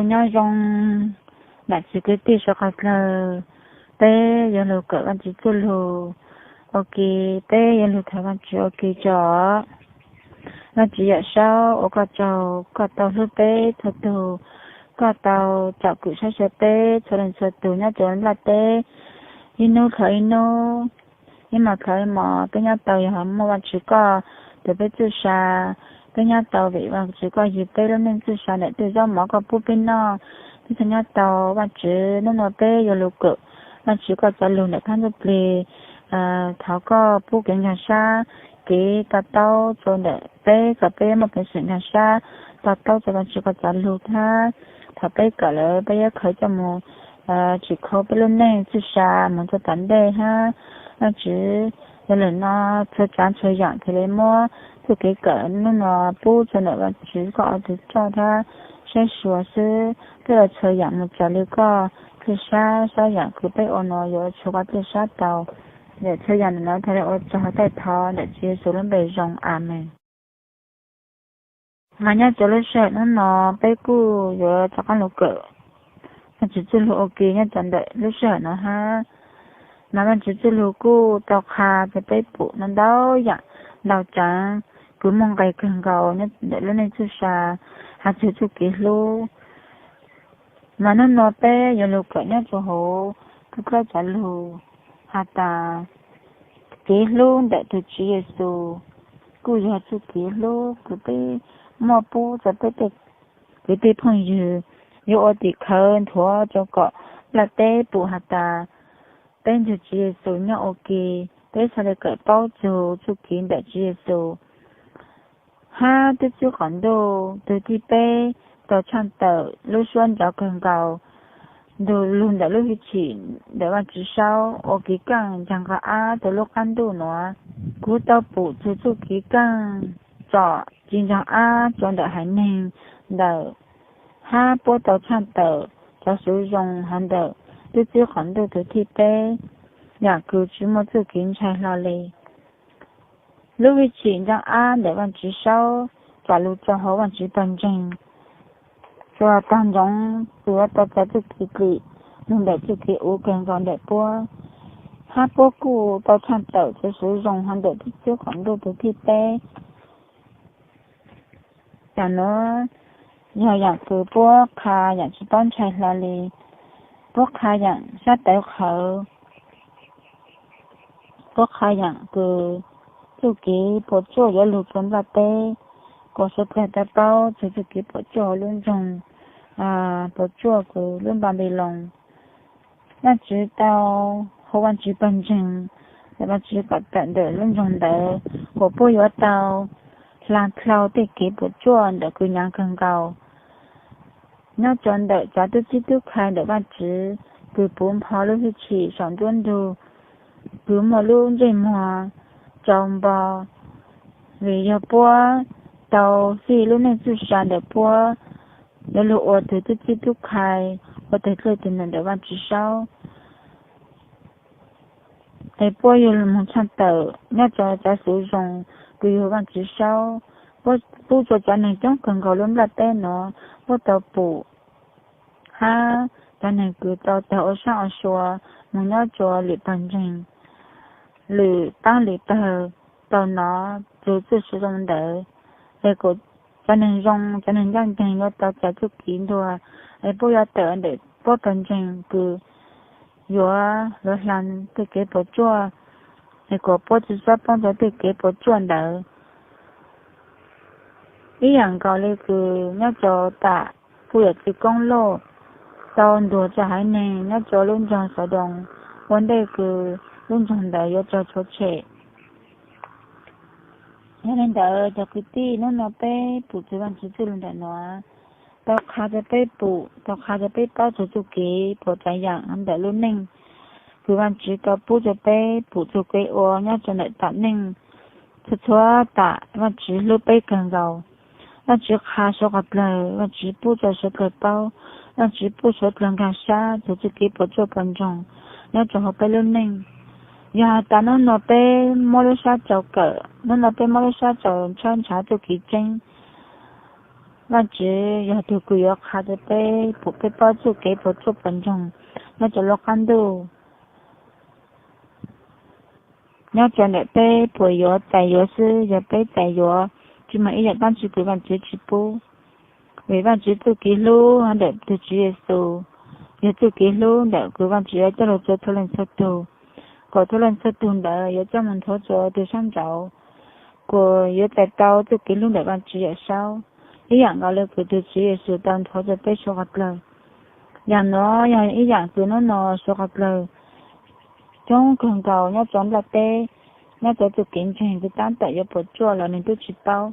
Nyob zoo nam txiv kwv tij sawv qhov dlawg, peb yuav lug kawm Vaajtswv txuj lug ua ke, peb yuav lug thov Vaajtswv ua ke tso. Vaajtswv Yawm Saub, ua koj tsaug, koj tau hlub peb txhua tug, koj tau tsom kwm saib xyuas peb txhua leej txhua tug nyob rua nplaj teb. Ib nub dlhau ib nub, ib mos dlhau ib mos, peb nyob tau yog muaj Vaajtswv koj tuav peb txuj sa. Peb nyob tau vim Vaajtswv koj yug peb lub neej txuj sa ntawm tej zaub mov koj pub peb noj. Peb txhua nyob tau Vaajtswv, nub nua peb yuav lug kawm Vaajtswv koj cov lug ntawm phab ntsuj plig. Thov koj pub kev nkaag sab, kev to taub rua ntawm peb kom peb muaj kev xeem nkaag sab, to taub rua Vaajtswv koj cov lug hab. Thaum peb kawm lawm peb yuav khaws coj moog tsim kho peb lub neej txuj sa moog rua tom ntej hab. Vaajtswv, yog le nuav txhua tsaav txhua yaam thiaj le muab txuj kev kawm nub nua pub rua ntawm Vaajtswv koj ua tug coj hab saib xyuas xwb. Peb ua txhua yaam moog raws le koj txuj sab, sab yaam kws peb ua nuav yuav tshuav koj txuj sab tau. Ntawm txhua yaam nuav thiaj le ua tsaug taij thov ntawm Tswv Yexus lub npe zoo, Amees. Mas nyob rua lub sij hawm nub nua peb kuj yuav rov qaab lug kawm Vaajtswv txuj lug ua ke nyob rua ntawm lub sij hawm nuav hab. Mas Vaajtswv txuj lug kuj tau qha rua peb pum ntau ntau yaam ntau tsaav kws muaj nqe kawg nkaus nyob ntawm lub neej txuj sa has txug txuj kev hlub. Mas nub nua peb yuav lug kawm nyob rua huv txuj khaub cov lug has tas, kev hlub ntawm tug Tswv Yexus kuj yog txuj kev hlub kws peb muaj pub rua peb tej kwv tij phooj ywg, yuav ua tim khawv nthuav rua kom nplaj teb pum has tas, peb ntug Tswv Yexus nyob ua ke, peb txhaj le kawm paub txug txuj kev ntawm Tswv Yexus. Hab tub txib qhov ntuj tug thib peb tau tshaj tawm lub suab nrov kawg nkaus, ntug lug ntawm lub hwj chim ntawm Vaajtswv Saub ua kev kaaj ncaag nqha ab rua lub qab ntuj nuav. Kuv tau pum txug txuj kev kaaj tsom ci ntsaag ab rua ntawm haiv neeg ntawm, hab puab tau tshaj tawm cov xuv zoo hov ntawm tub txib qhov ntuj tug thib peb, yaam kws tsi muaj txuj kev ntshai hlo le. Lub hwj chim ntsaag ab ntawm Vaajtswv Saub tsom lug rua huv Vaajtswv pawg ntseeg, tsuas taag ntsoov tsuas yuav tau txais txuj kev dlim lug ntawm txuj kev uv kawg nkaus ntawm puab. Hab puab kuj tau tshaj tawm cov xuv zoo hov ntawm tub txib qhov ntuj tug thib peb. Yaam nuav yog yaam kws puab qha yaam tsi paub ntshai hlo le. Puab qha yaam sab tawv qhawv, puab qha yaam kws txuj kev puam tsuaj yuav lug rua nplaj teb, kuas suav dlawg tau paub txug txuj kev puam tsuaj huv lub nroog, puam tsuaj kws lub Npanpiloos. Vaajtswv tau hu Vaajtswv pawg ntseeg, Vaajtswv kom tawm ntawm lub nroog ntawd, kuas puab yuav tau hla dlhau tej kev puam tsuaj ntawm kws nyaav kawg nkaus. Nyob rua ntawm cov tub txib tub khai ntawm Vaajtswv kws puv npho lub hwj chim saum nruab ntug, kws muaj lub ntsej muag tsau npo, vim yog puab tau fij lub neej txuj sa ntawm puab yuav lug ua tug tub txib tub khai, ua tug dlej tug num ntawm Vaajtswv Saub. Es puab yuav lug moog tshaj tawm nyob rua cov xuv zoo kws yug Vaajtswv Saub, puab pub rua cov neeg coob kawg nkaus lub nplaj teb nuav puab tau pum, hab cov neeg kws tau taug ua saab ua sua moog nyob rua lwm pawg ntseeg, lwm paab lwm pawg tau nov txug txuj xuv zoo ntawd. Es kuas cov neeg zoo, cov neeg ncaj nceeg yuav tau txais txuj kev ntuag. Es puab yuav tawm ntawm puab pawg ntseeg kws yuav luv hla tej kev puam tsuaj, es kuas puab tsi xob poob rua tej kev puam tsuaj ntawd. Ib yaam nkaus le kws nyob rua tam kuj yog txiv koob loj tau ntuag rua haiv neeg nyob rua lub nroog Xaudoos, ua ntej kws lub nroog ntawd yuav raug rhuav tshem. Yog le ntawd cov kwv tij, nub nua peb pum txug Vaajtswv txuj lug ntawm nuav, tau qha rua peb pum, tau qha rua peb paub txug txuj kev puam tsav yaam ntawm lub neej kws Vaajtswv tau pub rua peb pum txug kev ua nyob rua ntawm tom neej. Txhua txhua tam Vaajtswv hlub peb kawg nkaus. Vaajtswv qha suav qhov dlawg, Vaajtswv pub rua suav dlawg paub, Vaajtswv pub suav dlawg nkaag sab txug txuj kev puam tsuaj puam ntsoog nyob rua huv peb lub neej. Yog has tas nub nua peb muab lub sab rua kawm, nub nua peb muab lub sab rua ntshawb ntshav txuj kev tseeb, Vajtswv yog tug kws yuav qha rua peb, pum peb paub txuj kev puas tsuaj puas ntsoog nyob rua lub qab ntuj. Nyob rua ntawm peb puas yuav txais yuav xwb, yog peb txais yuav tsi moog ib yaam dlaab tsi kws Vajtswv tsi pub. Vim Vajtswv txuj kev hlub ntawm tug Tswv Yexus yog txuj kev hlub ntawm kws Vajtswv yuav coj lug rua txhua leej txhua tug, kuas txhua leej txhua tug ntawd yuav coj moog nthuav rua tug sab nraud, kuas yuav txais tau txuj kev hlub ntawm Vajtswv Yawm Saub, ib yaam nkaus le kws tug Tswv Yexus tau nthuav rua peb suav qhov dlawg. Yaam nuav yog ib yaam kws nub nua suav qhov dlawg coob kawg nkaus nyob rua nplaj teb, nyob rua txuj kev ntseeg kws taab tom yuav puas tsuaj los nwg tub tsi paub.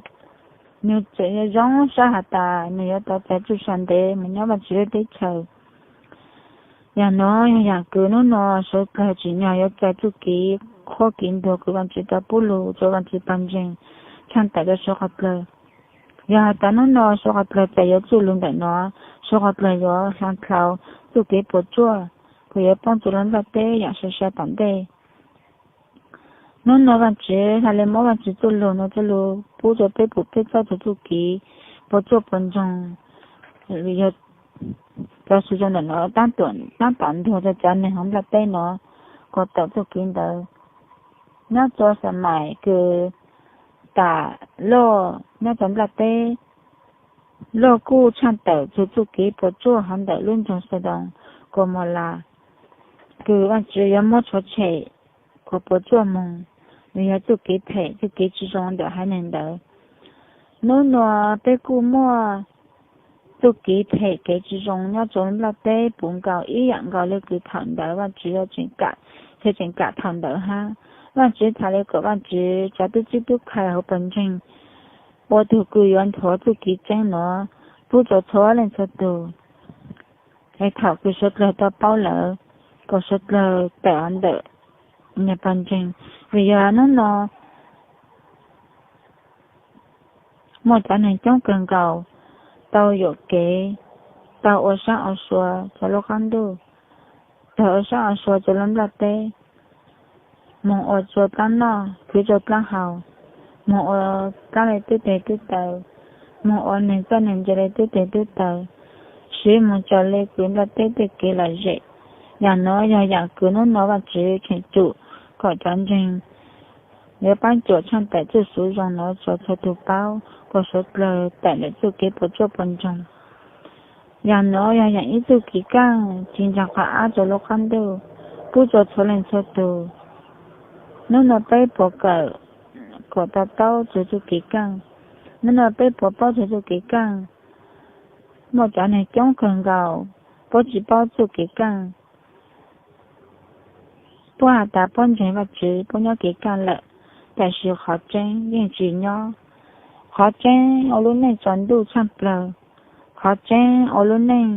Nwg tseem yuav zoo sab has tas nwg yuav tau txais txuj sa ntev moog nyob Vajtswv lub teb chaws. Yaam nuav yog yaam kws nub nua suav dlawg tsim nyog yuav txais txuj kev qhuab kev ntuas kws Vajtswv tau pub lug rua Vajtswv pawg ntseeg tshaaj tawm rua suav qhov dlawg. Yog has tas nub nua suav qhov dlawg txais yuav txuj lug ntawm nuav, suav qhov dlawg yuav hla dlhau txuj kev puas tsuaj, kuas yuav poob rua lub nplaj teb yaam sai sai tom ntej. Nub nua Vajtswv has le muab Vajtswv txuj lug nua txuj lug pub rua peb pum peb txawj txug txuj kev puas tsuaj puas ntsoog. Yog cov sawv daws ntawm nuav taab tom ntuag rua cov neeg hauv nplaj teb nuav kuas tawm txuj kev ntawd. Nyob rua xa mais kws tam loj nyob rua nplaj teb, loj kuj tshaaj tawm txug txuj kev puas tsuaj hov ntawm lub nroog Xaudoos Kaumaulas, kws Vajtswv yuav muab rhuav tshem kuas puas tsuaj moog, nwg yog txuj kev phem txuj kev tsi zoo ntawm haiv neeg ntawd. Nub nua peb kuj muaj txuj kev phem kev tsi zoo nyob rua nplaj teb puv nkaus ib yaam nkaus le kws thaum ntawd Vajtswv yuav tseem kam, tseem kam thaum ntawd hab. Vajtswv txhad le kuas Vajtswv cov tub txib tub khai hauv pawg ntseeg ua tug kws yuav nthuav txuj kev tseeb nuav pub rua txhua leej txhua tug. Es thaum kws suav dlawg tau paub lawm, kuas suav dlawg tawm hov ntawm nyag pawg ntseeg. Vim yog nub nua muaj cov neeg coob kawg nkaus tau yuam kev, tau ua saab ua sua rua lub qab ntuj, tawg ua saab ua sua rua lub nplaj teb, moog ua rua dlaab noj khwv rua dlaab haus, moog ua dlaab le tub teg tub taw, moog ua neeg txawj neeg ntse le tub teg tub taw, siv moog raws le kws nplaj teb tej kev lom zem. Yaam nuav yog yaam kws nub nua Vajtswv cheem tsum kom cov ntseeg yuav paab cuam tshaaj tawm txuj xuv zoo nuav rua txhua tug paub, kuas suav dlawg tawm ntawm txuj kev puas tsuaj puas ntsoog. Yaam nuav yog yaam ib txuj kev kaaj tsi ntsaag qhov ab rua lub qab ntuj, pub rua txhua leej txhua tug. Nub nua peb puas kawm kuas to taub txug txuj kev kaaj? Nub nua peb puas paub txug txuj kev kaaj? Muaj cov neeg coob kawg nkaus puab tsi paub txuj kev kaaj. Puab has tas puab ntseeg Vajtswv, puab nyob kev kaaj lawm, tab sis qhov tseeb yeej tsis nyob. Qhov tseeb ua lub neej tsaus ntuj tshaaj plawg, qhov tseeb ua lub neej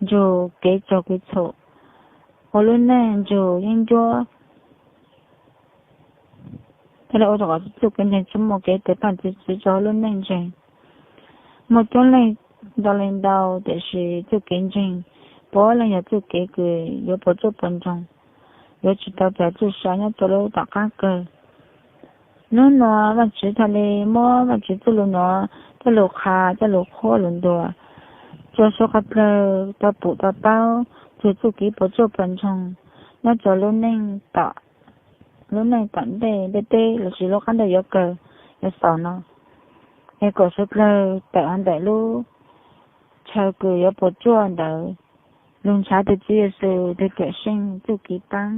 nrug kev tsaug kev txhum, ua lub neej nrug yeeb ncuab. Txhaj le ua rua txuj kev ntseeg tsi muaj kev tes paaj txiv txwv rua lub neej ntseeg. Muaj coob leej ntau le ntau, tiam sis txuj kev ntseeg puav leej yog txuj kev kws yuav puas tsuaj puas ntsoog, yuav tsis tau txais txuj sa nyob rua lub tom qaab kawg. Nub nua Vaajtswv txhaj le muab Vaajtswv txuj lug nuav coj lug qha, coj lug qhuab lug ntuas, rua suav qhov dlawg tau pum tau paub txug txuj kev puas tsuaj puas ntsoog nyob rua lub neej tom ntej, ntiaj teb lossis lub qab ntuj yuav kawg yuav xaus no, es kom suav dlawg tawm hov ntawm lub chaw kws yuav puas tsuaj ntawd. Lug nrhav tug Tswv Yexus tug cuam seej txuj kev paab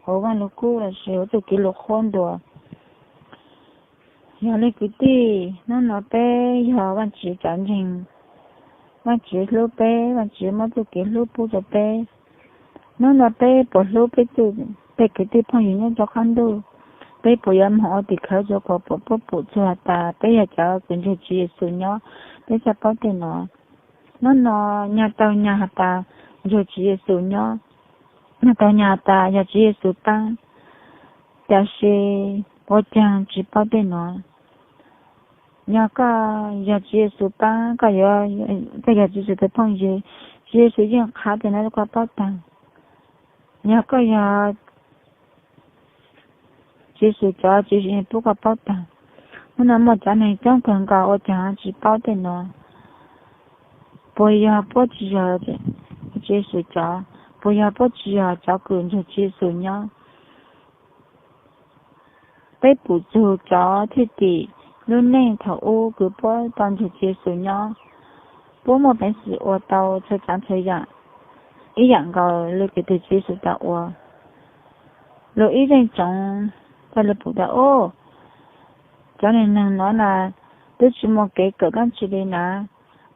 huv Vaaj Lug Kub lossis huv txuj kev lug qhuab ntuas. Yog le kwv tij, nub nua peb yog Vaajtswv cov ntseeg, Vaajtswv hlub peb, Vaajtswv muab txuj kev hlub pub rua peb. Nub nua peb puas hlub peb tej kwv tij phooj ywg nyob rua qab ntuj? Peb puas yuav moog ua tim khawv rua kuas puab pum txug has tas peb yog cov kws nrug Tswv Yexus nyob, peb txhaj paub tej nuav? Nub nua nyag taug nyag has tas nrug Tswv Yexus nyob, nyag taug nyag has tas yog Tswv Yexus paab, tab sis ua caag tsis paub tej nuav? Yog koj yog Tswv Yexus paab, koj yog Tswv Yexus tug phooj ywg, Tswv Yexus yeej qha tej nuav rua koj paub taag. Yog koj yog Tswv Yexus cov, Tswv Yexus yeej pub koj paub taag. Nub nua muaj cov neeg coob kawg nkaus ua caag tsis paub tej nuav? Puas yog puab tsis yog Tswv Yexus cov? Puas yog puab tsis yog cov kws ntsuag Tswv Yexus nyob? Peb pum txug cov thwj tim lub neej thaum ub kws puab tau ntsuag Tswv Yexus nyob, puab muaj peev xwm ua tau txhua tsaav txhua yaam ib yaam nkaus le kws tug Tswv Yexus tau ua. Lug ib zeej tsoov ca le pum tas, Ub, cov neeg nuav na twb tsis muaj kev kawm dlaab tsi le na,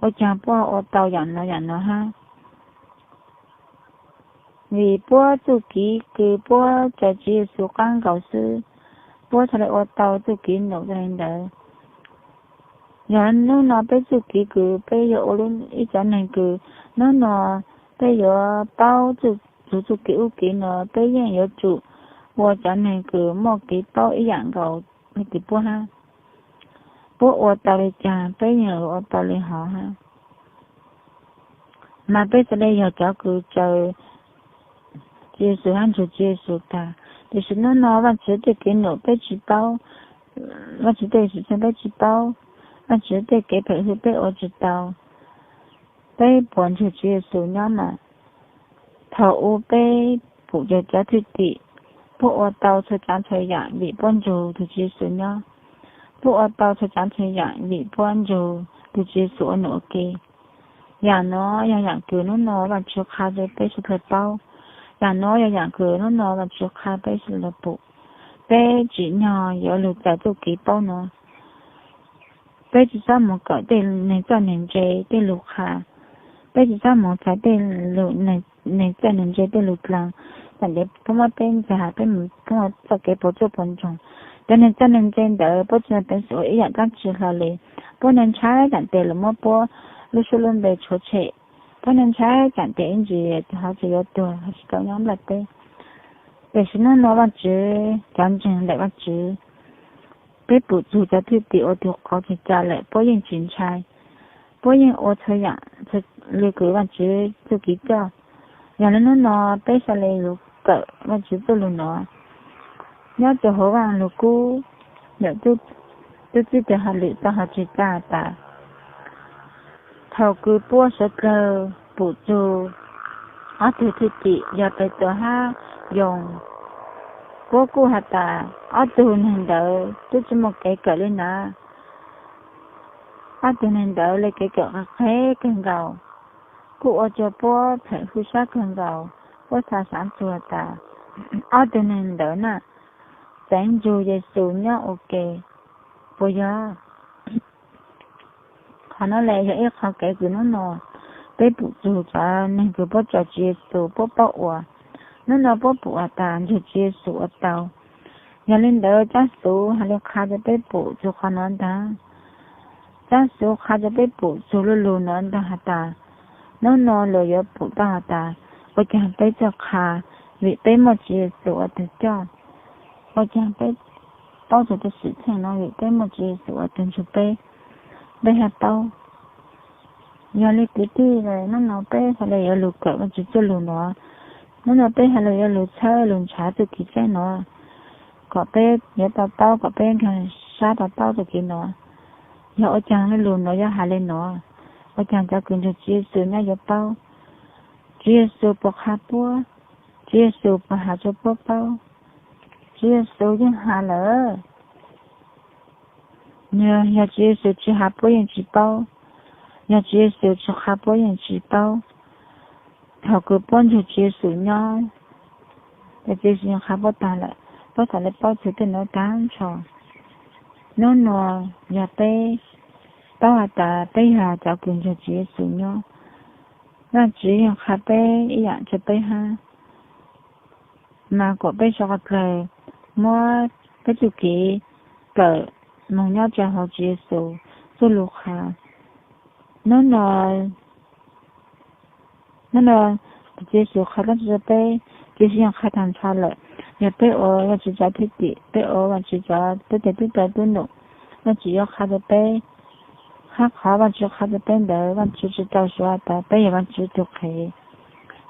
ua caag puab ua tau yaam nuav yaam nuav hab? Vim puab txuj kev kws puab tso Tswv Yexus qaab nkaus xwb, puab txhaj le ua tau txuj kev num le ntawd. Yog nub nua peb txuj kev kws peb yuav ua lub ib cov neeg kws nub nua peb yuav paub txug txuj kev ub kev nua, peb yeej yuav tsum ua cov neeg kws muaj kev paub ib yaam nkaus le kws puab hab. Puab ua tau le caag peb yeej yuav ua tau le hov hab. Mas peb txhaj le yog cov kws tso Tswv Yexus hab ntsuag Tswv Yexus tag, tiam sis nub nua Vaajtswv tej kev num peb tsis paub, Vaajtswv tej xwm txheej peb tsis paub, Vaajtswv tej kev phem hwj peb ua tsis tau. Peb puas ntsuag Tswv Yexus nyob mas? Thaum ub peb pum cov thwj tim, puab ua tau txhua tsaav txhua yaam vim puab ntsuag tug Tswv Yexus nyob. Puab ua tau txhua tsaav txhua yaam vim puab ntsuag tug Tswv Yexus ua num ua ke. Yaam nuav yog yaam kws nub nua Vaajtswv qha rua peb suav dlawg paub. Yaam nuav yog yaam kws nub nua Vaajtswv qha peb suav dlawg pum. Peb tsim nyog yuav lug txais txuj kev paub nuav. Peb tsi xob moog kawm tej neeg txawj neeg ntse tej lug qha. Peb tsi xob moog txais tej neeg txawj neeg ntse tej lug dlaag. Txawm ntawd puab muab peb ntxag, peb mus txoj kev puas tsuaj puas ntsoog. Cov neeg txawj neeg ntse ntawd puab tsi muaj peev xwm ua ib yaam dlaab tsi hlo le. Puab neeg ntshai txawm tes lug muab puab lub suab lub npe tshuav tshem. Puab neeg ntshai txawm tes ib ntsis hov tsi yuav tuag, hov tsi tau nyob nplaj teb. Tiam sis nub nua Vaajtswv cov ntseeg ntawm Vaajtswv, peb pum txug cov thwj tim ua tug qauv txhua tsav lawm puab yeej tsi ntshai. Puab yeej ua txhua yaam le kws Vaajtswv txuj kev coj. Yog le nub nua peb xaav le lug kawm Vaajtswv txuj lug nuav, nyob rua huv Vaaj Lug Kub, ntawm tub txib tug hauj lwm tau has tsi tas tas, thaum kws puab suav dlawg pum txug ob tug thwj tim yog Petus hab Yoos, puab kuj has tas ob tug neeg ntawd twb tsi muaj kev kawm le na. Ob tug neeg ntawd le kev kawm qheb kawg nkaus, kuj ua rua puab phem hwj sab kawg nkaus. Puab xaav xaav txug tas ob tug neeg ntawd na txeev nrug Yexus nyob ua ke, puas yog? Qhov nuav le yog ib qho kev kws nub nua peb pum txug cov neeg kws puab tso Tswv Yexus puab paub ua. Nub nua puab pum has tas nrug Tswv Yexus ua tau. Yog le ntawd tsab xuv has le qha rua peb pum txug qhov nuav ntaag. Tsab xuv qha rua peb pum txug lu lug nuav ntaag has tas, nub nua luas yuav pum tau has tas ua caag peb txawj qha, vim peb muaj Tswv Yexus ua tug coj. Ua caag peb paub txug tej xwm txheej nuav vim peb muaj Tswv Yexus ua tug nrug peb, peb hab paub. Yog le kwv tij, nub nua peb has le yuav lug kawm Vaajtswv txuj lug nuav, nub nua peb has le yuav lug txhawb lug nrhav txuj kev tseeb nuav, kom peb yuav tau paub, kom peb nkag sab tau paub txuj kev nuav. Yog ua caag lu lug nuav yuav has le nuav, ua caag cov kws nrug Tswv Yexus nyob yuav paub? Tswv Yexus puas qha puab? Tswv Yexus puas has rua puab paub? Tswv Yexus yeej has lawm. Yog Tswv Yexus tsi has puab yeej tsi paub. Yog Tswv Yexus tsi qha puab yeej tsi paub. Thaum kws puab nrug Tswv Yexus nyob, Tswv Yexus qha puab taag lawm, puab xaav le paub txug tej nuav taag nrho. Nub nua yog peb paub has tas peb yog cov kws nrug Tswv Yexus nyob, Vaajtswv yeej qha peb ib yaam rua peb hab. Mas kuas peb suav dlawg muab peb txuj kev kawm moog nyob rua huv Tswv Yexus txuj lug qha. Nub nua, nub nua Tswv Yexus qha dlaab tsi rua peb? Tswv Yexus yeej qha taag nrho lawm. Yog peb ua Vaajtswv cov thwj tim, peb ua Vaajtswv cov tub teg tub taw tub num, Vaajtswv yuav qha rua peb. Hab qhov Vaajtswv qha rua peb ntawd Vaajtswv tsi tau suav tas peb yog Vaajtswv tug qhev.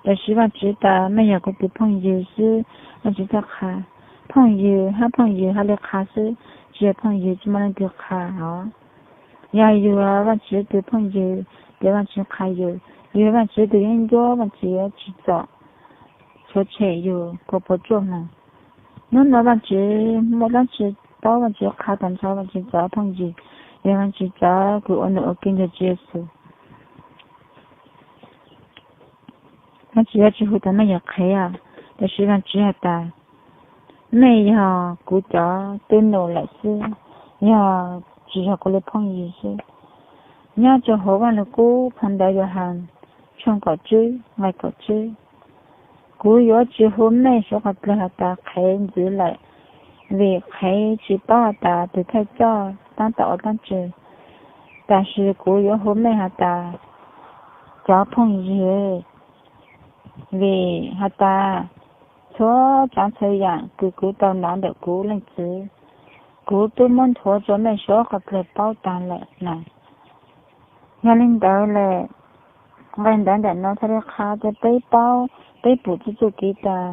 Tab sis Vaajtswv tas mej yog kuv tug phooj ywg xwb, Vaajtswv txhaj qha. Phooj ywg hab phooj ywg has le qha xwb, tsi yog phooj ywg tsi muaj leej twg qha os. Yog yug Vaajtswv tug phooj ywg, Ces Vaajtswv qha yus, yus yog Vaajtswv tus yeeb ncuab, Vaajtswv yuav tsi txom tshuav tshem yus kuas puas tsuaj moog. Nub nua Vaajtswv muaj dlaab tsi paub, Vaajtswv qha taag nrho Vaajtswv cov phooj ywg, yog Vaajtswv cov kws ua num ua ke nrug Tswv Yexus. Vaajtswv yuav tsi hu tas mej yog qhev, tab sis Vaajtswv has tas mej yog kuv cov tub num lawm xwb, yog tsi yog kuv le phooj ywg xwb. Nyob rua huv Vaaj Lug Kub phoo ntawv Yauhas tshooj kaum tsib nqai kaum tsib, kuv yuav tsi hu mej suav qhov dlawg has tas qhev ntxiv lawm, vim qhev tsi paub has tas tug thawj coj taab tom ua dlaab tsi. Tab sis kuv yuav hu mej has tas cov phooj ywg, vim has tas txhua tsaav txhua yaam kws kuv tau nov ntawm kuv leej txiv, kuv tub muab nthuav rua mej suav qhov dlawg paub taag lawm na. Yog le ntawd lawm, nqai ntawv ntawm nuav txhaj le qha rua peb paub, peb pum txuj txuj kev tas,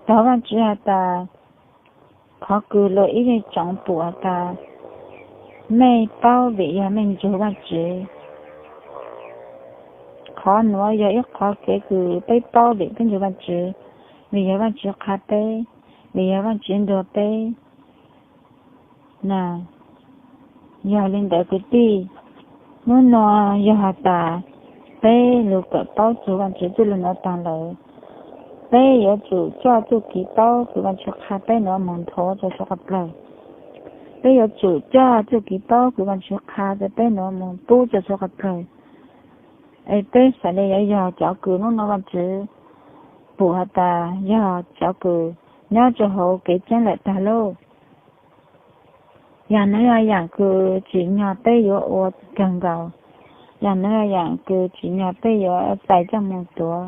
tog Vaajtswv has tas qhov kws luas ib zeej tsoom pum has tas mej paub vim yog mej nrug Vaajtswv. Qhov nuav yog ib qhov kev kws peb paub vim peb nrug Vaajtswv, vim yog Vaajtswv qha peb, vim yog Vaajtswv ntuas peb na. Yog le ntawd kwv tij, nub nua yog has tas peb lug kawm paub txug Vaajtswv txuj lug nuav taag lawm, peb yuav tsum coj txuj kev paub kws Vaajtswv qha peb nuav moog nthuav rua suav qhov dlawg. Peb yuav tsum coj txuj kev paub kws Vaajtswv qha rua peb nuav moog pub rua suav qhov dlawg. Es peb xaav le yuav yog cov kws nub nua Vaajtswv pum has tas yog cov kws nyob rua huv kev tseeb lawm tag lauj. Yam nuav yog yaam kws tsim nyog peb yuav ua kawg nkaus. Yam nuav yog yaam kws tsim nyog peb yuav txais coj moog tuav,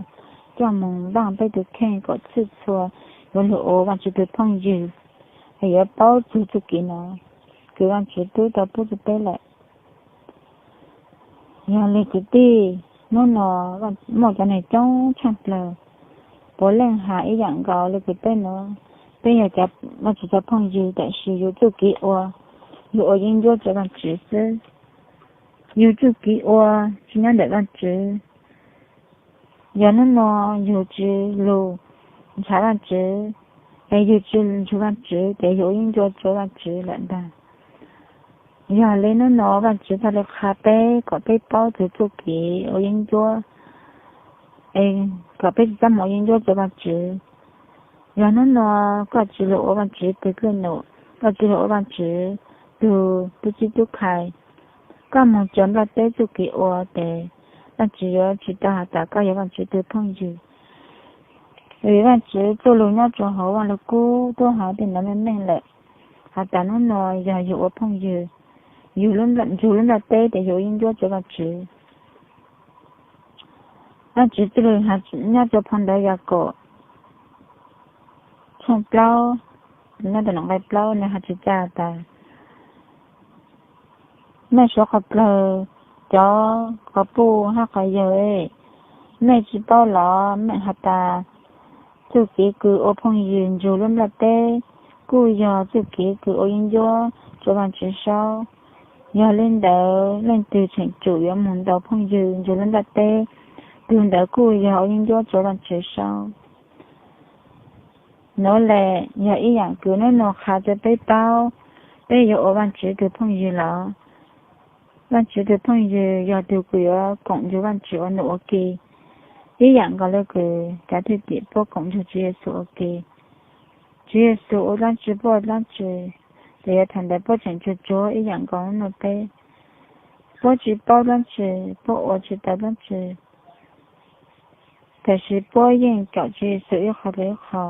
coj moog npaaj peb tug kheej kom txhij txhua yuav lug ua Vaajtswv tug phooj ywg, es yuav paub txug txuj kev nuav kws Vaajtswv tub tau pub rua peb lawm. Yog le kwv tij, nub nua muaj cov neeg coob tshaaj plawg puav leej has ib yaam nkaus le kws peb nuav. Peb yog Vaajtswv cov phooj ywg tab sis yug txuj kev ua, yug ua yeeb ncuab rua Vaajtswv xwb. Yug txuj kev ua tsi nyob ntawm Vaajtswv. Yog nub nua yug tsi lug nrhav Vaajtswv, es yug tsi nrug Vaajtswv, ces yug ua yeeb ncuab rua Vaajtswv lawm ntag. Yog le nub nua Vaajtswv txhaj le qha peb kom peb paub txug txuj kev ua yeeb ncuab, es kom peb tsi txhob moog ua yeeb ncuab rua Vaajtswv. Yog nub nua koj tsi lug ua Vaajtswv tug dlej num, koj tsi lug ua Vaajtswv tug tub txib tub khai, koj moog rua nplaj teb txuj kev ua tes Vaajtswv yuav tsi tau has tas koj yog Vaajtswv tug phooj ywg. Vim Vaajtswv txuj lug nyob rua huv Vaaj Lug Kub tub has tej nuav meej meej lawm, has tas nub nua yog yug ua phooj ywg, yug nrug lub nplaj teb tes yug ua yeeb ncuab rua Vaajtswv. Vaajtswv txuj lug nyob rua phoo ntawv Yakaunpaus tshooj plaub, nyob rua nqai plaub, nwg has tsi tas tas, mej suav qhov dlawg cov quas puj hab quas yawg, mej tsi paub los mej has tas txuj kev kws ua phooj ywg nrug lub nplaj teb kuj yog txuj kev kws ua yeeb ncuab rua Vaajtswv saub. Yog le ntawd leej twg tseem tsum yuav moog ntaus phooj ywg nrug lub nplaj teb, tug ntawd kuj yog ua yeeb ncuab rua Vaajtswv saub. Nuav le yog ib yaam kws nub nua qha rua peb paub, peb yuav ua Vaajtswv tug phooj ywg los? Vaajtswv tug phooj ywg yog tug kws yuav koom nrug Vaajtswv ua num ua ke, ib yaam nkaus le kws kav thwj tim puab koom nrug Tswv Yexus ua ke. Tswv Yexus ua dlaab tsi puab ua dlaab tsi, ces yuav thaum ntawd puab tseem tsuag tsuag ib yaam nkaus nub nua peb. Puab tsi paub dlaab tsi, puab ua tsi tau dlaab tsi, tab sis puab yeej caum Tswv Yexus ib qho rua ib qho.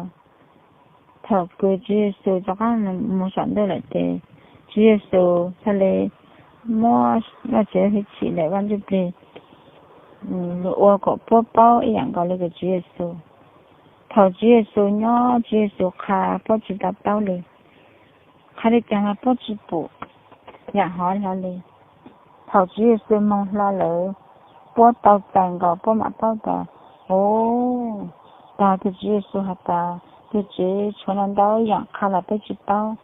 Thaum kws Tswv Yexus rov qaab moog saum ntuj lawm tes, Tswv Yexus txhaj le muab Vaajtswv hwj chim ntawm Vaaj Ntsuj Plig lug ua kom puab paub ib yaam nkaus le kws Tswv Yexus. Thaum Tswv Yexus nyob, Tswv Yexus qha puab tsi tau paub le, qha le caag los puab tsi pum yaam hov hlo le. Thaum Tswv Yexus moog hlo lawm, puab tau txais nkaus puab maam paub tas, o, tog tug Tswv Yexus has tas, tug Tswv tshuav ntau ntau yaam qha los peb tsi paub.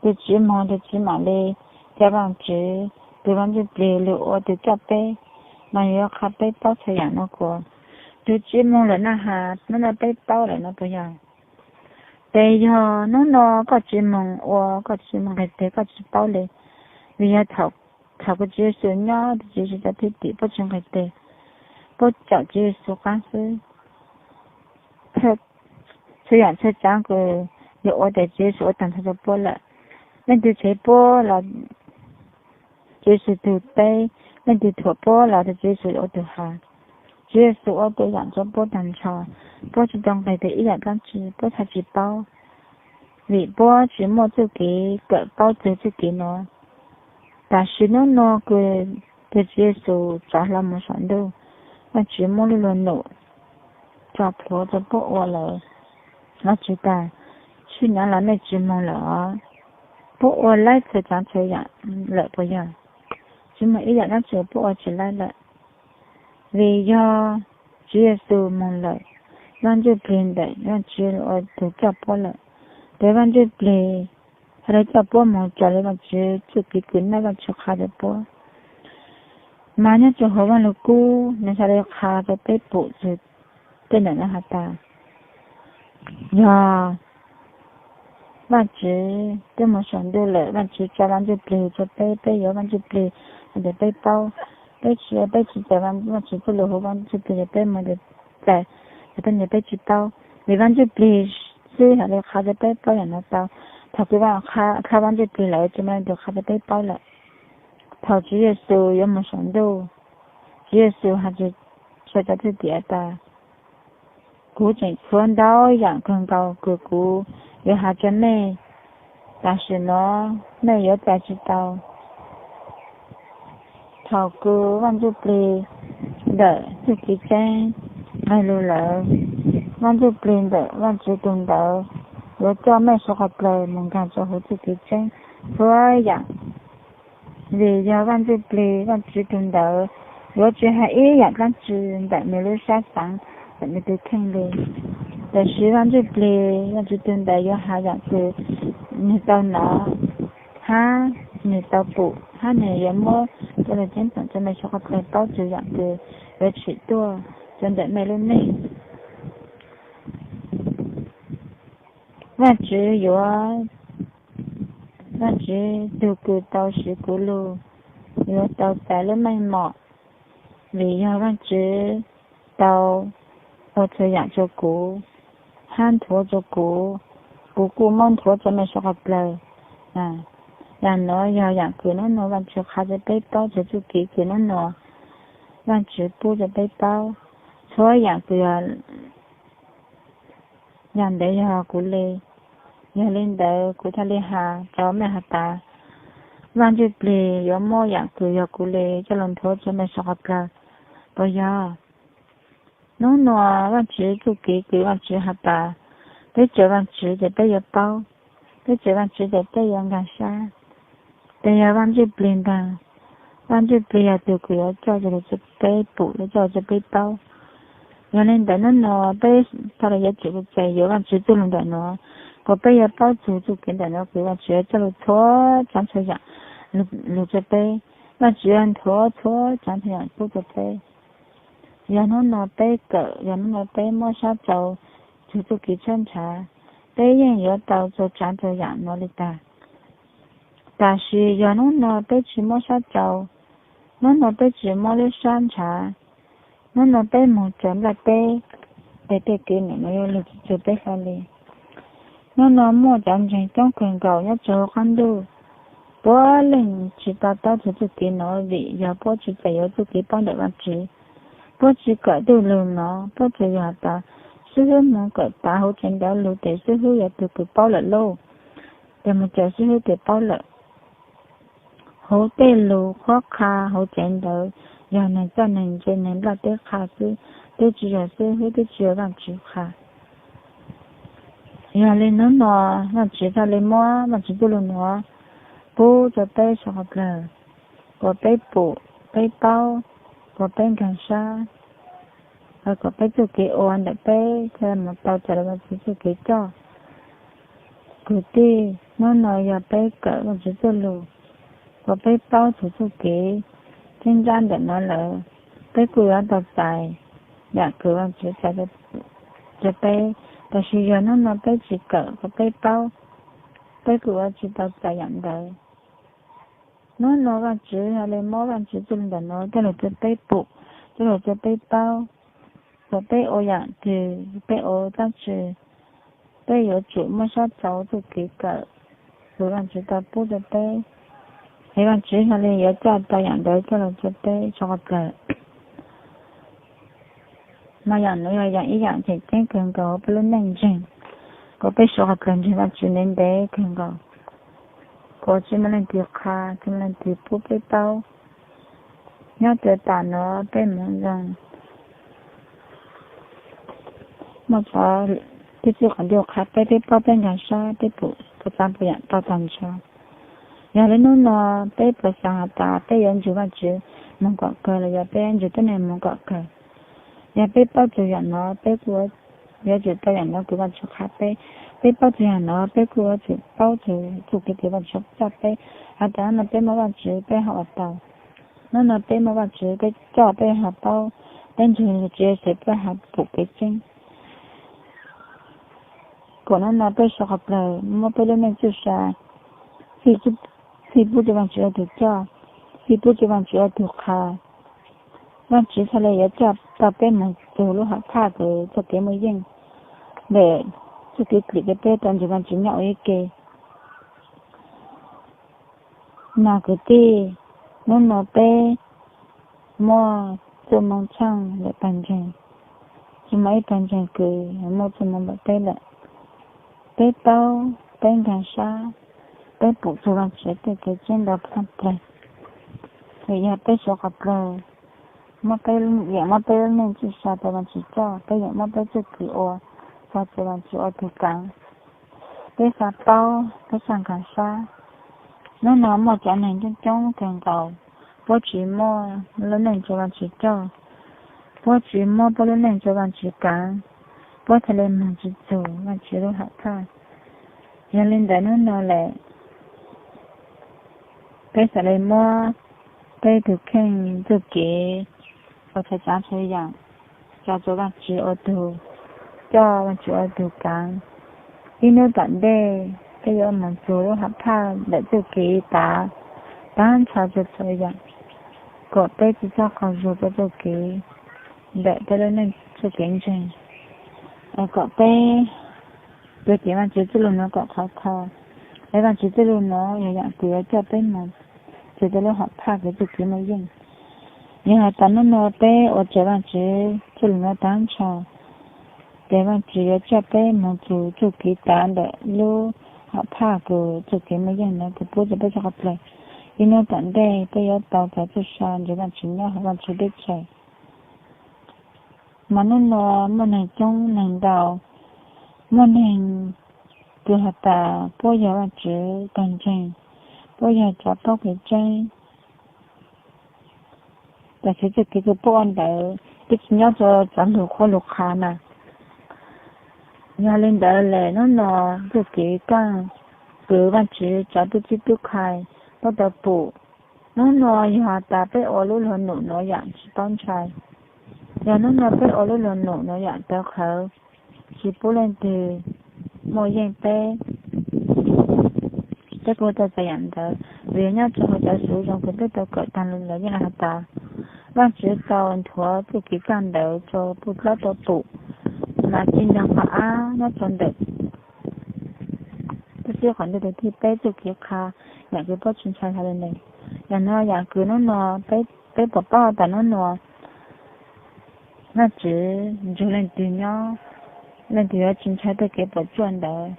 Tug Tswv moog, tug Tswv maam le ca Vaajtswv tug Vaaj Ntsuj Plig lug ua tug coj peb. mas yuav qha peb paub txhua yam no kuas tus tsis moog lawm na has, hnub no peb paub lawm no puas yog? Ces yog hnub no koj tsis moog ua, koj tsis moog nqis teg, koj tsis paub li. Vim yog thaum kuv Tswv Yexus nyob, tus Tswv Yexus cov thwj tim puab tsis nqis teg, puab caum Tswv Yexus qaab xwb. Txhua yam txhua tsaav kws yuav ua tes Tswv Yexus ua taag nrho rua puab lawm. Leej twg tshev puab los Tswv Yexus tug teb, leej twg thuam puab los Tswv Yexus ua tug has. Tswv Yexus ua txhua yam rua puab taag nrho, puab tsis tau nqis teg ib yam dlaab tsi, puab txhaj tsis paub, vim puab tsis muaj txuj kev kawm paub txug txuj kev nuav. Tam sim hnub nuav kws tus Tswv Yexus rov hlo moog saum ntuj, Vaajtswv muab lub luag num tso plhuav rua puab ua lawm. Vaajtswv tas, tsis nyav los nej tsis moog lawm os. Puab ua laib txhua tsaav txhua yam lawm puas yog? Tsis muaj ib yam dlaab tsi puab ua tsis laib lawm. Vim yog Tswv Yexus moog lawm, Vaaj Ntsuj Plig ntawm Vaajtswv ua tug coj puab lawm. Tes Vaaj Ntsuj Plig has le coj puab moog raws le Vaajtswv txuj kev kws Vaajtswv qha rua puab. Mas nyob rua huv Vaaj Lug Kub, nwg has le qha rua peb pum txug tej ntawm no has tas, yog Vaajtswv twb moog saum ntuj lawm, Vaajtswv tso Vaaj Ntsuj Plig rua peb, peb yuav Vaaj Ntsuj Plig, tes peb paub. Peb tsis ua, peb tsis txais Vaajtswv txuj lug huv Vaaj Ntsuj Plig, tes peb moog tes txais, tes peb tes peb tsis paub. Vim Vaaj Ntsuj Plig xwb has le qha rua peb paub yam no tau. Thaum kws Vaaj, qha Vaaj Ntsuj Plig lawm, tsis muaj leej twg qha rua peb paub lawm. Thaum Tswv Yexus yuav moog saum ntuj, Tswv Yexus has rua cov thwj tim tas, kuv tseem tshuav ntau yam kawg nkaus kws kuv yuav has rua mej, tam sim nuav mej yuav txais tsis tau. Thaum kws Vaaj Ntsuj Plig ntawm txuj kev tseeb nqeg lug lawm, Vaaj Ntsuj Plig ntawm Vaajtswv tug ntawd yuav coj mej suav qhov dlawg moog nkaag rua huv txuj kev tseeb txhua yam. Vim yog Vaaj Ntsuj Plig Vaajtswv tug ntawd yuav tsis has ib yam dlaab tsi ntawm nwg lub sab xaav, ntawm nwg tug kheej li. Tam sis Vaaj Ntsuj Plig Vaajtswv tug ntawd yuav has yam kws nwg tau nov, hab nwg tau pum, hab nwg yuav muab cov lug ceeb toom rua mej suav qhov dlawg paub txug yam kws yuav tshwm tuaj rua ntawm mej lub neej. Vaajtswv yuav, Vaajtswv tug kws tau siv kuv lug yuav tau txais lub meej mom, vim yog Vaajtswv tau ua txhua yam rua kuv, hab nthuav rua kuv, kuv kuj muab nthuav rua mej suav qhov dlawg. Yam nuav yog yam kws nub nua Vaajtswv qha rua peb paub, txug txuj kev kws nub nua Vaajtswv pub rua peb paub. Txhua yam kws yog, yam ntawd yog kuv le. Yog le ntawd kuv thiaj le has rua mej has tas, Vaaj Ntsuj Plig yuav muab yam kws yog kuv le coj lug nthuav rua mej suav qhov dlawg. Puas yog? Nub nua Vaajtswv txuj kev kws Vaajtswv has tas, peb tsaws Vaajtswv tes peb yuav paub, peb tsaws Vaajtswv tes peb yuav nkaag sab. Tes yog Vaaj Ntsuj Plig ntaag, Vaaj Ntsuj Plig yog tug kws yuav coj lug rua peb pum, yuav coj rua peb paub. Yog le ntawd nub nua peb txhaj le yuav tsum txais yuav Vaajtswv txuj lug ntawm nuav, kuas peb yuav paub txug txuj kev ntawm nuav kws Vaajtswv yuav coj lug txhua tsaav txhua yam lug rua peb. Vaajtswv yuav nthuav txhua tsaav txhua yam pub rua peb. Yog nub nua peb kawm, yog nub nua peb muab sab rua txug txuj kev tshawb nrhav, peb yeej yuav tau txhua tsaav txhua yam nuav le taag. Tam sis yog nub nua peb tsis muab sab rua, nub nua peb tsis muab lub sab nrhav, nub nua peb moog tsaws nplaj teb, tes tej kev nuav yuav lug tsi tsw peb hlo le. Nub nua muaj cov ntseeg coob kawg nkaus nyob rua huv qab ntuj, puab leej tsis to taub txug txuj kev nuav vim yog puab tsis txais yuav txuj kev paub ntawm Vaajtswv. Puab tsis kawm txuj lug nuav, puab tsuas yog has tas, xib hwb moog kawm tav huv tsev ntawd lug tes xib hwb yog tug kws paub lawm lauj, tes moog tsaws xib hwb tes paub lawm. Huv tej lug qhuab qha huv tsev ntawd yog neeg txawj neeg ntse neeg nplaj teb qha xwb, twb tsi yog xib hwb, twb tsi yog Vaajtswv qha. Yog le nub nua Vaajtswv txhaj le muab Vaajtswv txuj lug nuav pub rua peb suav qhov dlawg, kuas peb pum, peb paub, kuas peb nkaag sab, kuas peb txuj kev ua ntawm peb txhaj le moog tau txais le Vaajtswv txuj kev coj. Kwv tij, nub nua yog peb kawm Vaajtswv txuj lug, kuas peb paub txug txuj kev tseeb nrab ntawm nuav lawm, Peb kuj yuav tau txais yam kws Vaajtswv txais rua peb, tab sis yog nub nua peb tsi kawm kom peb paub, peb kuj yuav tsi tau txais yam ntawd. Nub nua Vaajtswv hab le muab Vaajtswv txuj lug ntawm nuav coj lug rua peb pum, coj lug rua peb paub, kom peb ua yam twg, peb ua dlaab tsi, peb yuav tsum muaj sab txaus txuj kev kawm kws Vaajtswv tau pub rua peb, es Vaajtswv hab le yuav coj tau yam ntawd coj lug rua peb suav qhov dlawg. Mas yam nuav yog yam ib yam tseem ceeb kawg nkaus peb lub neej ntseeg, kom peb suav qhov dlawg ntseeg Vaajtswv ntev ntev kawg nkaus, kom tsi muaj leej twg qha, tsi muaj leej twg pub peb paub. Nyob rua taam nuav peb moog zoo muaj cov tub txib qhov ncauj qha peb, peb paub peb nkaag sab, peb pum puas tsav puas yam tau taag nrho. Yog le nub nua peb puas xaav has tas peb yuav nrug Vaajtswv moog kom kawg los yog peb yuav nrug tuab neeg moog kom kawg? Yog peb paub txug yam nuav peb kuj yuav tsum tau yam nuav kws Vaajtswv qha peb. Peb paub txug yam nuav peb kuj yuav tsum paub txug txuj kev kws Vaajtswv coj peb. Has tas nub nua peb muaj Vaajtswv peb ho ua tau. Nub nua peb muaj Vaajtswv peb coj peb ho paub, peb nrug Tswv Yexus peb ho pum kev tseeb. Kom nub nua peb suav qhov dlawg muab peb lub neej txuj sa fij pub rua Vaajtswv ua tug coj, fij pub rua Vaajtswv ua tug qha. Vaajtswv txhaj le yuav coj tau peb moog txug lub hom phaj kws txuj kev muaj yeej, ntawm txuj kev klim rua peb tau nrug Vaajtswv nyob ua ib ke. Mas kwv tij, nub nua peb muaj txuj moo tshaaj ntawm pawg ntseeg, tsi muaj ib pawg ntseeg kws muaj txuj moo ntawm peb lawm. Peb paub, peb nkaag sab, peb pum txug Vaajtswv tej kev tseeb ntau plhaaj plag. Vim yog peb suav qhov dlawg, muab peb, yeem muab peb lub neej txuj sa rua Vaajtswv coj, peb yeem muab peb txuj kev ua txug rua Vaajtswv ua tug kaav. Peb xaav paub, peb xaav nkaag sab. Nub nua muaj cov neeg coob coob kawg nkaus, puab tsi muab lub neej rua Vaajtswv coj, puab tsi muab puab lub neej rua Vaajtswv kaav, puab txhaj le moog tsi txug Vaajtswv lub hom phaj. Yog le ntawd nub nua lawm, peb xaav le muab peb tug kheej txuj kev ua txhua tsav txhua yaam tso rua Vaajtswv ua tug coj, Vaajtswv ua tug kaav. Ib nub tom ntej peb yuav moog txug lub hom phaj ntawm txuj kev tav, taag nrho rua txhua yaam, kom peb tsi txhob qaug zug rua txuj kev ntawm peb lub neej txuj kev ntseeg, kom peb yuav ceev Vaajtswv txuj lug nuav kom khov kho. Es Vaajtswv txuj lug nuav yog yaam kws yuav coj peb moog txug rua lub hom phaj kws txuj kev muaj yeej. Yog has tas nub nua peb ua raws Vaajtswv txuj lug nuav taag nrho, ces Vaajtswv yuav coj peb moog txug txuj kev tav ntawm lub hom phaj kws txuj kev muaj yeej nuav kws pub rua peb suav qhov dlawg. Ib nub tom ntej peb yuav tau txais txuj sa nrug Vaajtswv nyob hauv Vaajtswv teb chaws. Mas nub nua muaj neeg coob neeg ntau, muaj neeg kws has tas puab yog Vaajtswv tug ntseeg, puab yog cov paub kev tseeb, tab sis txuj kev kws puab ua ntawd twb tsi nyob rua cov lug qhuab lug qha na. Yog le ntawd lawm nub nua txuj kev kaaj kws Vaajtswv cov tub txib tub khai puab tau pum. Nub nua yog has tas peb ua lub luag num nuav yaam tsi paub ntshai, yog nub nua peb ua lub luag num nuav yaam tawv qhawv, tsi pub leej twg muaj yeej peb, peb kuj tau txais yaam ntawd. Vim yog nyob rua huv cov xuv zoo kws peb tau kawm taag lug lawm yeej has tas Vaajtswv tau nthuav txuj kev kaaj ntawd rua puj plaub tau pum, mas tsi nrug qhov ab nyob rua ntawm tub txib qhov ntawd tug thij peb txuj kev qha yaam kws puab tsi ntshai hlo le ntawd. Yaam nua yaam kws nub nua peb puas paub tas nub nua Vaajtswv nrug leej twg nyob, leej twg yuav tsi ntshai tej kev puam tsuaj ntawd.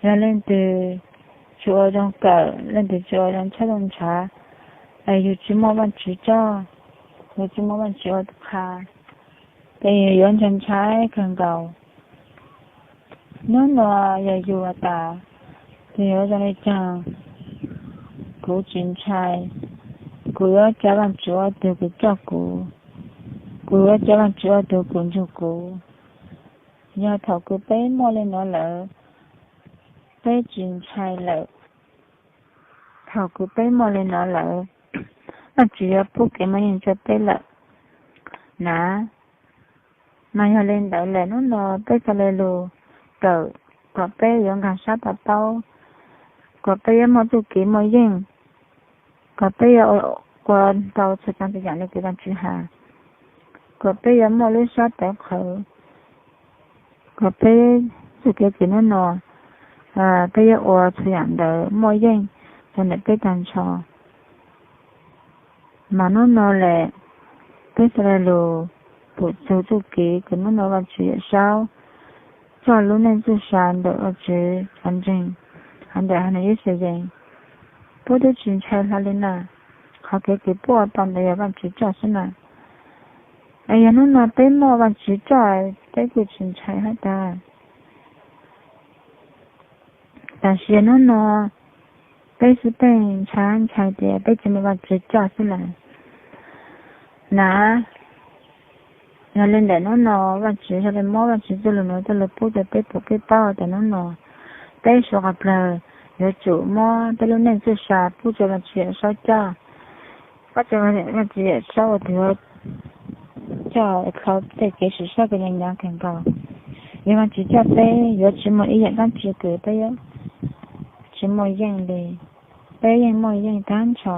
Yog leej twg tsi ua zoo kawm, leej twg tsi ua zoo tshaj zoo ntshav, es yug tsi muaj Vaajtswv coj, yug tsi muaj Vaajtswv ua qha, ces yug yuav ntshai ntshai kawg nkaus. Nub nua yog yug has tas, yog yuav zoo le caag, kuv tsi ntshai, kuv yuav ca Vaajtswv ua tug kws coj kuv, kuv yuav ca Vaajtswv ua tug kws nrug kuv. Yog thaum kws peb muaj le nuav lawm, peb tsi ntshai lawm. Thaum kws peb muaj le nuav lawm, Vaajtswv yuav pub kev muaj yeej rua peb lawm. na. Mas yog li ntawd lawm hnub no peb txhaj le lug kawm kom peb yuav nkag sab to taub, kom peb yuav muaj txuj kev muaj yeej, kom peb yuav ua tau txhua tsav txhua yam li kev Vaajtswv has, kom peb yuav muaj lub sab tawv qhawv, kom peb txuj kev kws hnub no peb yuav ua txhua yam ntawd muaj yeej rua ntawm peb tag nrho. Mas hnub no lawm, peb txhaj le lug pum txug txuj kev kws hnub no Vaajtswv Yawm Saub coj lub neej txuj sa ntawm Vaajtswv cov ntseeg hov ntawm Hauv Nws Yixalayees. Puab twb tsis ntshai hlo li na, qhov kev kws puab ua tau ntawd yog Vaajtswv coj xwb na. Es yog hnub no peb muaj Vaajtswv coj, peb kuj tsis ntshai hab tag. Tab sis hnub no peb xwb peb ntshai ntshai tias peb tsis muaj Vaajtswv coj xwb lawm na. Yog li ntawm hnub no Vaajtswv txhaj le muab Vaajtswv txuj lug nuav coj lug pub rua peb pum peb paub tas hnub no peb suav qhov plawg yuav tsum muab peb lub neej txuj sa pub rua Vaajtswv Yawm Saub coj. Pab rua Vaajtswv Yawm Saub ua tug coj dlhau tej kev sim sab kws nyav nyav kawg nkaus. Yog Vaajtswv coj peb yuav tsis muaj ib yaam dlaab tsi kws peb tsis muaj yeej li. Peb yeej muaj yeej tag nrho,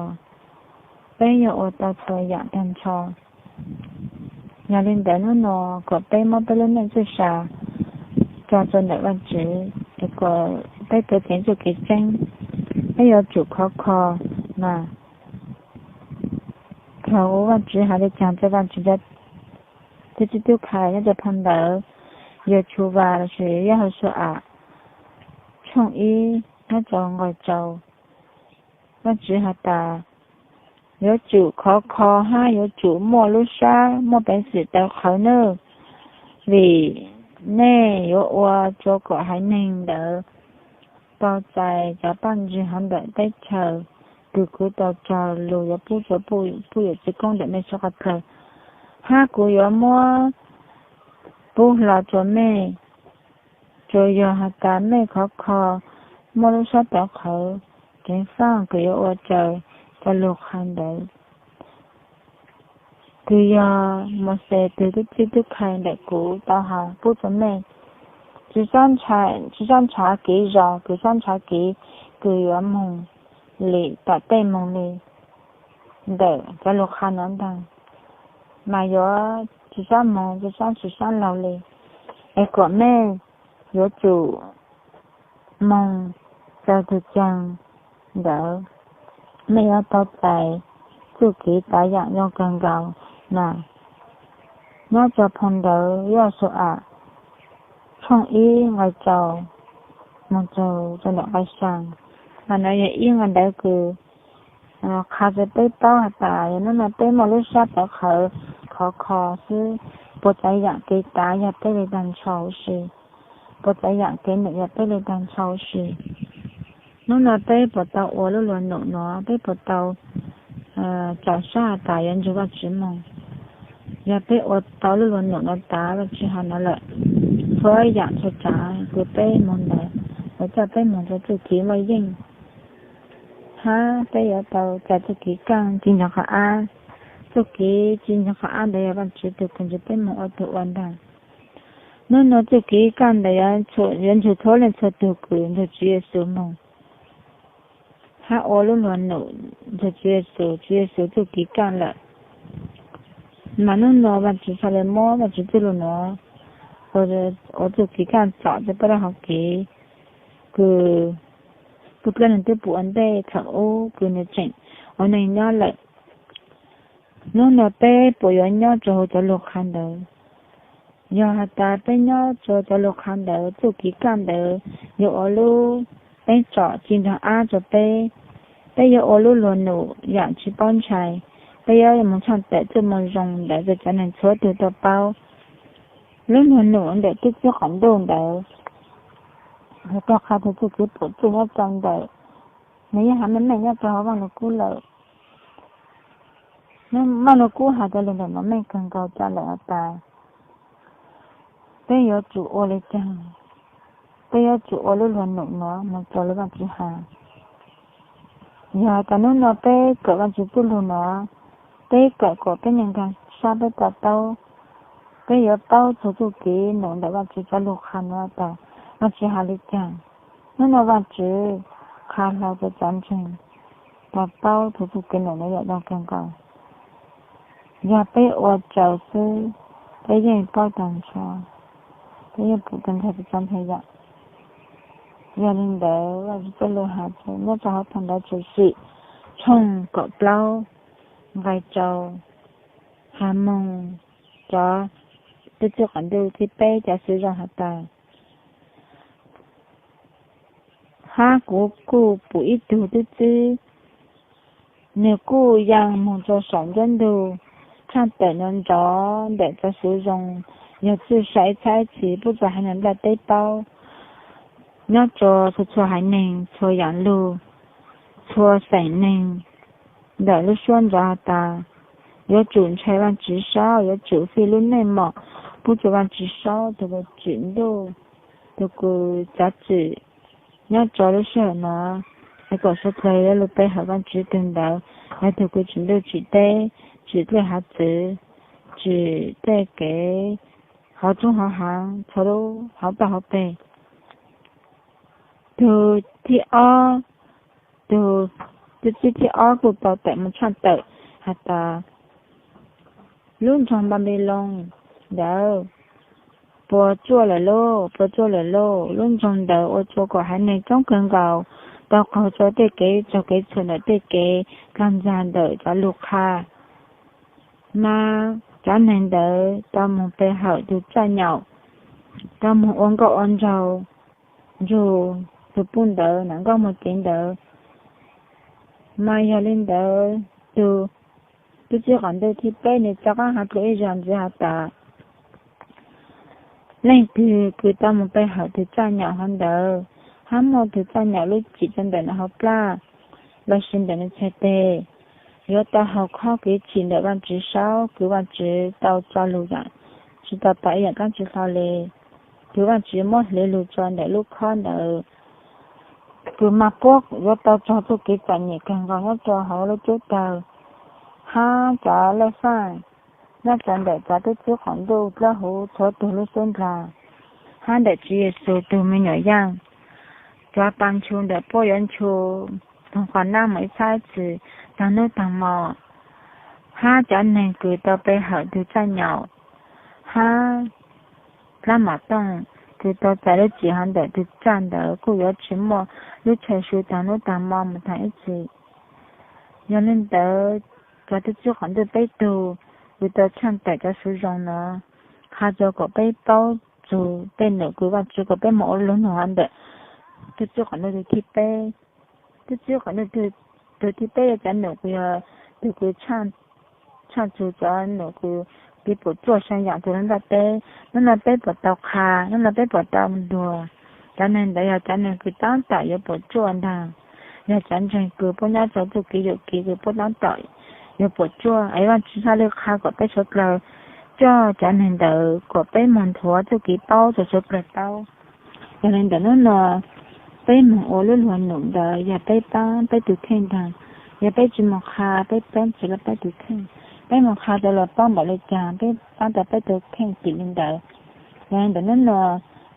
peb yuav ua tau txhua yaam tag nrho. Yog li ntawd hnub no kom peb muab peb lub neej txuj sa tso rua ntawm Vaajtswv, kom peb tuav ceev txuj kev tseeb, peb yuav tsum khov kho mas. Thaum Vaajtswv has le caag rua Vaajtswv cov tub txib tub khai nyob rua phau ntawv Yausuas lossis Yausuas tshooj ib nyob rau nqai rau, Vaajtswv has tas, yuav tsum khov kho hab yuav tsum muaj lub sab muaj peev xwm tawv qhawv nawb, vim nej yuav ua rua kom haiv neeg ntawd tau txais cov paj ntsig hov ntawm teb chaws kws kuv tau cog lug yuav pub rua puj yuam txiv koob ntawm mej suav qhov plawg, hab kuv yuav muab pub hlo rua mej. Tsuas yog has tas mej khov kho muaj lub sab tawv qhawv ceev faj kws yuav ua raws cov lug qha ntawd, kws yog Mauxes tug tub txib tub khai ntawm kuv tau has pub rua mej. Tsis txhob ntshaw kev zog, kws txhob ntshaw kev kws yuav moog lim tom tej moog li ntawm cov lug qha nuav ntaag, mas yuav tsis txhob moog tsis txhob tsis txhob laug li, es kom mej yuav tsum moog raws tug caag ntawd, mej yuav tau txais txuj kev tav yaam zoo kawg nkaus na. Nyob rua phau ntawv Yausuas tshooj ib nqai rau moog txug rua ntawm nqai xyaa, mas nuav yog ib nqai ntawv kws qha rua peb paub has tas yog hnub no peb muaj lub sab tawv qhawv khov kho xwb, puas txawv yaam kev tav yog peb le taag nrho huv si, puas txawv yaam kev num yog peb le taag nrho huv si. Hnub no peb puas tau ua lub luag num nuav, peb puas tau tsom sab has tas yuav nrug Vaajtswv moog. Yog peb ua tau lub luag num nuav tas Vaajtswv has nuav lawm, txhua yaam txhua tsaav kws peb moog ntawd yuav coj peb moog rua txuj kev muaj yeej, hab peb yuav tau txais txuj kev kaaj ci ntsoov qhov ab. Txuj kev ci ntsoov qhov ab ntawd yog Vaajtswv tug kws nrug peb moog ua tug ua ntaag. Hnub no txuj kev kaaj ntawd yuav nrug txhua leej txhua tug kws nrug Tswv Yexus moog hab ua lub luag num nrug Tswv Yexus, Tswv Yexus txuj kev kaaj lawm. Mas hnub no Vaajtswv txhaj le muab Vaajtswv txuj lug nuav ua txuj kev kaaj txom rua peb lub hauv kev kws tub dlaab neeg twb pum ua ntej thaum ub kws nws tseem ua neeg nyob lawm. Hnub no peb puas yuav nyob rua huv cov lug qha ntawd? Yog has tas peb nyob rua cov lug qha ntawd, txuj kev kaaj ntawd yuav ua lub teeb tsom ci ntsoov ab rua peb. Peb yuav ua lub luag num yaam tsis paub ntshai. Peb yuav moog tshooj tawm txuj moo zoo ntawd rua cov neeg txhua tug tau paub. Lub luag num ntawm tub txib qaum ntuj ntawd, nws tau qha txug txuj kev pum txuj nyob rau ntawm, nws yeej has meej meej nyob rau hauv Vaaj Lug Kub lawm. Vaaj Lug Kub has cov lug ntawm nuav meej kawg nkaus rua lawm has tas peb yuav tsum ua le caag, peb yuav tsum ua lub luag num nuav moog rua lub Vaajtswv has. Yog tas hnub no peb kawm Vaajtswv txuj lug nuav, Peb kawm kom peb nyeem nkag sab peb to taub, peb yuav paub txog txuj kev num ntawm Vajtswv cov lus qha no tas Vajtswv hais li cas. Hnub no Vajtswv qha hlo rau cov ntseeg to taub txog txuj kev num no yam zoo kawg nkaus. Yog peb ua raws xwb, peb yeej paub tag nrho, peb yeej pum tag nrho txhua txhua yam. Yog li ntawd Vajtswv txoj lus hais nyob rau hauv phau ntawv Tshwm Sim tshooj kaum plaub nqai rau, has moog cov tub txib qaum ntuj thib peb cov xwm zoo has tas, hab kuv kuj pum ib tug tub txib, nwg kuj yaa moog rua saum nruab ntug, tshaaj tawm nrov nrov ntawm cov suv zoo, yog txuj sa ib txhab ib txhis pub rua haiv neeg nplaj teb paub, nyob rua txhua txhua haiv neeg, txhua yaam lug, txhua xeem neeg, ntawm lub suab nrov has tas, yuav tsum ntshai Vaajtswv saub, yuav tsum fij lub neej mom pub rua Vaajtswv saub, tug kws tsim ntuj, tug kws cav txwm nyob rua lub sij hawm no, es kom suav dlawg yuav lug pe hawm Vaajtswv tug ntawd, yog tug kws tsim ntuj tsim teb, tsim dlej hav txwv, tsim tej kev hauv tub hauv haav, txhua lub hauv toj hauv peg. Tug thib ob, tug tub txib thib ob kuj tau tawm moog tshaaj tawm has tas, lub nroog Npanpiloos ntawd puas tsuaj lawm lauj, puas tsuaj lawm lauj. Lub nroog ntawd ua rua kom haiv neeg coob kawg nkaus tau qaug rua tej kev txaug kev txhum ntawm tej kev dlaag ntxag ntawm cov lug qha. Mas cov neeg ntawd tau moog pe hawm tug tsaaj nyaum, tau moog ua nkauj ua nraug nrug tug puj ntawd nam nkauj muag kev ntawd. Mas yog li ntawd, tug tub txib qaum ntuj thib peb nwg rov qaab has dlua ib zag ntxiv has tas, leej twg kws tau moog pe hawm tug tsaaj nyaum hov ntawd, hab muaj tug tsaaj nyaum lub cim rua ntawm nws hauv plaj lossis ntawm nws txhais teg, yuav tau haus khob kev chim ntawm Vaajtswv saub, kws Vaajtswv tau tso lug yaam tsi tau pab ib yaam kaab tsi hlo le, kws Vaajtswv muab hliv lug rua ntawm lub khob ntawd, kws mas puab yuav tau raug txuj kev txom nyem kawg nkaus nyob rua hauv lub cub tawg. Hab cov laj faj nyob rua ntawm cov tub txib qaum ntuj dlawb huv txhua tug lub xub nraag, hab ntawm Tswv Yexus tug me nyuam yaaj, cov paa nchu ntawm puab yuav nchu toog qhov nab moog ib txhab ib txhis taag nub taag mo, hab cov neeg kws tau pe hawm tug tsaaj nyaum, hab dlaab mom tooj kws tau txais lub cim hov ntawm tug tsaaj ntawd kuj yuav tsi muaj lub chaw su taag nub taag mo moog taag ib txhis. Yog li ntawd, cov tub txib qaum ntuj peb tug kws tau tshaaj tawm cov suv zoo no, qha rua kom peb paub txug tej num kws Vaajtswv kom peb moog ua luag nug hov ntawm tub txib qaum ntuj tug thib peb. Tub txib qaum ntuj tug thib peb yog cov num kws yog tug kws tshaaj txug cov num kws kev puam tsuaj sa yaam tug lub nplaj teb. Nub no peb puas tau qha, nub no peb puas tau ntuas, cov neeg ntawd yog cov neeg kws taab tom yuav puam tsuaj ntaag. Yog cov ntseeg kws puab nyob rua txuj kev yuam kev kws puab taab tom yuav puam tsuaj, es Vaajtswv txhaj le qha kom peb suav dlawg coj cov neeg ntawd kom peb moog nthuav txuj kev paub rua suav dlawg paub. Yog li ntawd nub no peb moog ua lub luag num ntawd yog peb paab peb tug kheej ntaag. Yog peb tsi moog qha, peb paab tsi lawv peb tug kheej. Peb moog qha rua luag paub npaum le caag peb paab tau peb tug kheej tim li ntawd. Yog li ntawd nub no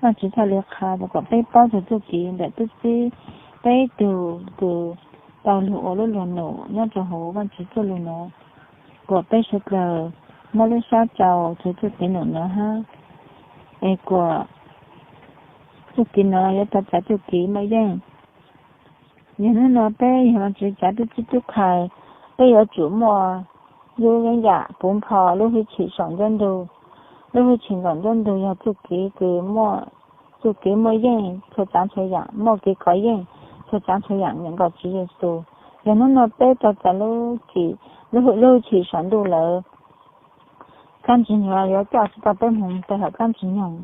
Vaajtswv txhaj le qha rua kom peb paub txug txuj kev ntawm tub txib peb tug kws tau lug ua lub luag num nyob rua huv Vaajtswv txuj lug nuav, kom peb suav dlawg muab lub sab rua txug txuj kev num nuav hab, es kom txuj kev nuav yuav tau txais txuj kev muaj yeej. Yog nub no peb yog Vaajtswv cov tub txib tub khai, peb yuav tsum muaj lub yeeb yam puv npho lub hwj chim saum nruab ntug. Lub hwj chim saum nruab ntug yog txuj kev kws muaj, txuj kev muaj yeej txhua tsaav txhua yaam, muaj kev kov yeej txhua tsaav txhua yaam nyob nkaus Tswv Yexus. Yog nub no peb tau txais lub, lub hwj chim saum ntuj lawm, dlaab Ntsuj Nyoog yuav coj tsi tau peb moog pe hawm dlaab Ntsuj Nyoog.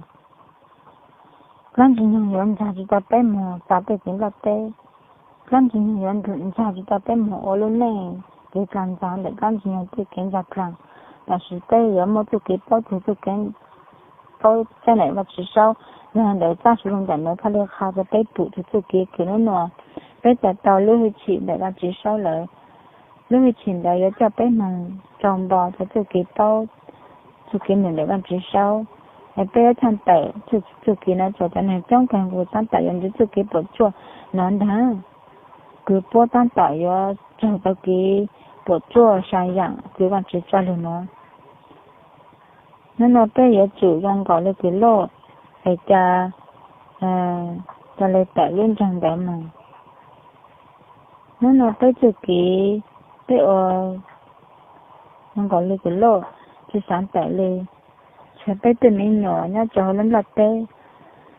Dlaab Ntsuj Nyoog yuav ntxag tsi tau peb moog txav tej kev nplaj teb. Dlaab Ntsuj Nyoog yuav ntxag tsi tau peb moog ua lub neej kev dlaag ntxag ntawm dlaab Ntsuj Nyoog tej kev ntxag dlaag. Tab sis peb yuav muaj txuj kev paub txug txuj kev paub txhab ntawm Vaajtswv saub. Yog ntawd txaj suav dlawg ntawm nuav txhaj le qha rua peb pum txug txuj kev kws nub no peb tau tau lub hwj chim ntawm Vaajtswv saub lawm. Lub hwj chim ntawd yuav coj peb hmoov rau npo rau txuj kev paub, txuj kev nyeem ntawm Vajtswv saub. Es peb yuav tshaj tawm txuj kev no, txog cov neeg coob kawg nkaus tab tom yuav ntsib txuj kev puas tsuaj no ntag. Kws puab tab tom yuav raug tau kev puas tsuaj sai yaam kws Vajtswv tsa lug no. Hnub no peb yuav tsum zoo nkaus li kws Lauj es ca, ca le tawm lub nroog ntawd mus. Hnub no peb txuj kev, peb ua zoo nkaus li kws Lauj tsi xaav tawm li. Tshuav peb tej me nyuam nyob rau hauv lub nplaj teb.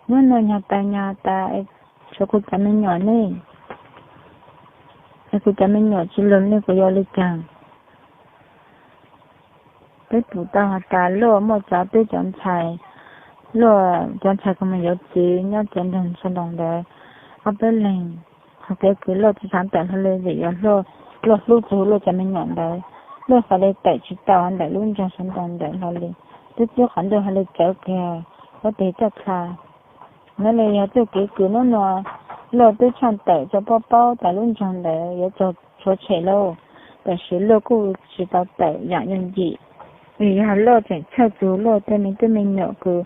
Hnub no nyag tas nyag tas, tshuav kuv cov me nyuam ne, es kuv cov me nyuam tsi lug ne kuv yuav ua li caag? Peb pum tau has tas Lauj muaj cov tub cov ntxhais, Lauj cov ntxhais kws mus yuav txiv nyob cov nroog sab nraud ntawd ob peb leeg. Qhov kev kws Lauj tsi xaav tawm hlo li vim yog Lauj hlub txug Lauj cov me nyuam ntawd. Lauj xav li tawm tsi tau ntawm lub nroog sab nraud ntawd hlo li, twb txij qhov ntuj hais li tsawv kiag huab tais coj dlha. Nov li yog txuj kev kws hnub no Lauj twb tshaj tawm rau puab paub tas lub nroog ntawd yuav raug rhuav tshem lauj, tab sis Lauj kuj tsi tau tawm yaam yooj yim, vim yog Lauj tseem txhawj txug Lauj tej me tub me nyuam kws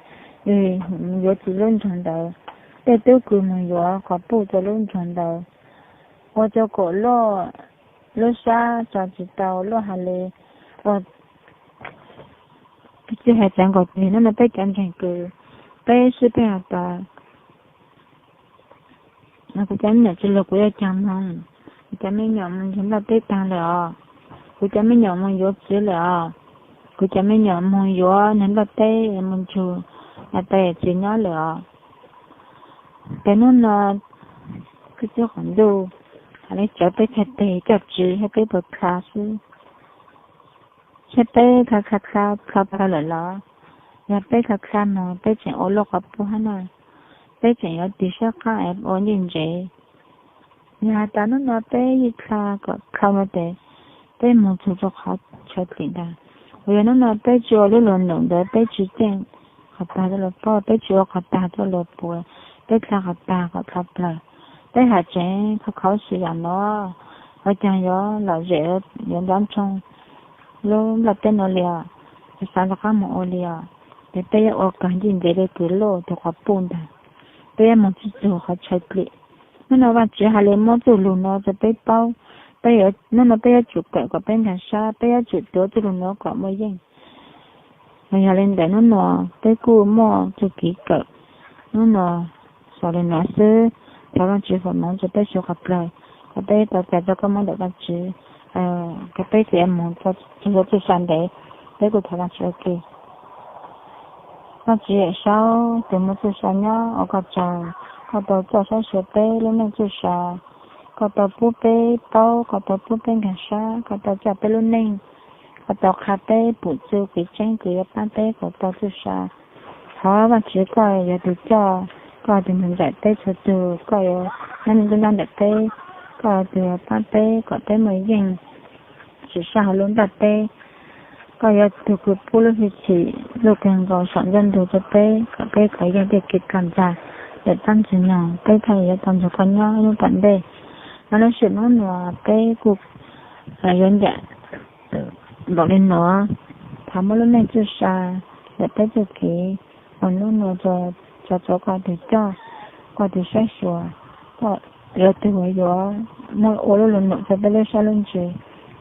yuav txij lub nroog ntawd, tej tub kws mus yuav quas puj rau lub nroog ntawd, ua rau kuas Lauj lub sab tso tsi tau. Lauj has li, tsi hais txawv nkaus li hnub no peb cov ntseeg kws peb sib peb has tas kuv cov me nyuam tsi lug kuv yuav caag moog? Kuv cov me nyuam mus nrug nplaj teb taag lawm os, kuv cov me nyuam mus yuav txiv lawm os, kuv cov me nyuam mus yuav nrug nplaj teb mus nrug a tais txiv nyob lawm os. Ces hnub no twb txij qhov ntuj hais li tsawv peb txhais teg coj tswv thiab peb puas dlha xwb. Saib peb dlha dlha dlha dlha plaws lawm los, yog peb dlha dlha moog peb tseem ua Lauj quas puj hab na, peb tseem yuav tig sab qaab es ua ncej ntsev. Yog has tas hnub no peb yeej dlha kom dlha no tes peb moog txug rua qhov chaw dlim ntag. Uas yog hnub no peb tsi ua lub lug num ntawd, peb tsi ceej qhov tag rua luas paub, peb tsi ua qhov tag rua luas pum, peb dlha qhov tag kom dlha plaws. Peb has tseev khov kho xwm yam no, ua caag yuav lom zem yuav nco ntsoog lub nplaj teb no li os, tsi xaav rov qaab moog ua li os. Ces peb yuav ua kawg ncej ntsev le kws Lauj tug quas puj ntag. Peb yuav moog txug txug qhov chaw dlim. Hnub no Vaajtswv has li muab txuj lug no rua peb paub. Hnub no peb yuav tsum kawm kom peb nkaag sab, peb yuav tsum tuav txuj lug no kom muaj yeej. Mas yog li ntawd hnub no peb kuj muaj txuj kev kawm. Hnub no xaus li no xwb, thov Vaajtswv foom moov rua peb suav qhov plawg, kom peb tau cas rua koob moov ntawm Vaajtswv, kom peb txais moog txug txuj sa ntev. Peb kuj thov Vaajtswv ua ke. Vaajtswv Yawm Saub, tus muaj txuj sa nyob, ua koj tsaug, koj tau coj saib xyuas peb lub neej txuj sa, koj tau pub peb paub, koj tau pub peb nkaag sab, koj tau coj peb lub neej, koj tau qha peb pum txuj kev tseeb kws yuav paab peb kom tau txuj sa. Thov Vaajtswv koj yog tug coj, koj yog tug nrug nraim peb txhua tug, koj yuav nyob ntuj nyob ntawm peb, koj yog tug yuav paab peb kom peb muaj yeej tsi sab hauv lub nplaj teb. Koj yuav tug kws pub lub hwj chim luj kawg nkaus saum ntuj nrug rua peb kom peb kov yeej tej kev kaj ntag ntawm dlaab ntxwg nyoog, peb thiaj yuav tau nrug koj nyob ib hnub tom ntej. Mas lub sij hawm hnub no peb kuj yuav ncaim npaum li no, thov muab lub neej txuj sa ntawm peb txuj kev uas hnub no tso rua koj tug coj, koj tug saib xyuas, koj yuav tug yuav muab ua lub lug num rua peb lub sab lub ntsws,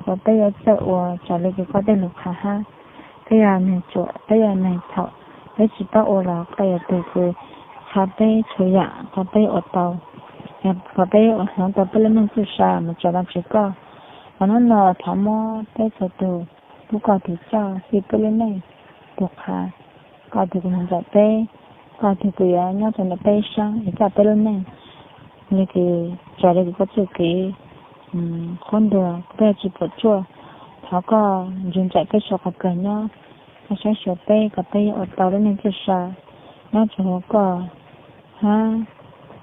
uas peb yuav txawj ua raws li kws koj tej lug qha hab. Peb yog neeg tsuam, peb yog neeg thaum, peb tsi paub ua los koj yog tug kws qha peb txhua yaam kom peb ua tau, kom peb ua hloov tau peb lub neej txuj sa mus rua Vaajtswv koj. Mas hnub no thov muab peb txhua tug pub koj tug coj fij peb lub neej, tug qha, koj tug kws nrug nraim peb, koj tug kws yuav nyob rua ntawm peb ib saab es coj peb lub neej le kws raws li kws koj txuj kev qhuab ntuas, peb yuav tsi puam tsuaj. Thov koj nrug nraim peb suav qhov kawg nyob, koj saib xyuas peb kom peb yuav ua tau lub neej txuj sa nyob rua huv koj hab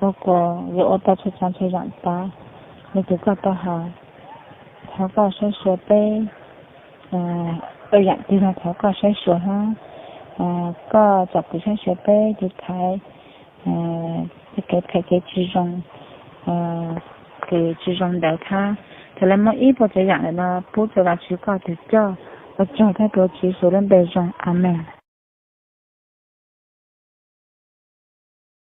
ua kuas yuav ua tau txhua tsav txhua yaam tav le kws koj tau has. Thov koj saib xyuas peb, txhua yaam twg los thov koj saib xyuas hab, koj tsom kwm saib xyuas peb tiv thaiv tej kev phem kev tsi zoo, kev tsi zoo ntawd hab. Thaum lawv muaj ib puas tsav yam lawm no pub rau Vajtswv koj tus coj, ua tsaug thiab rau Tswv Yexus lub npe zoo, Amees.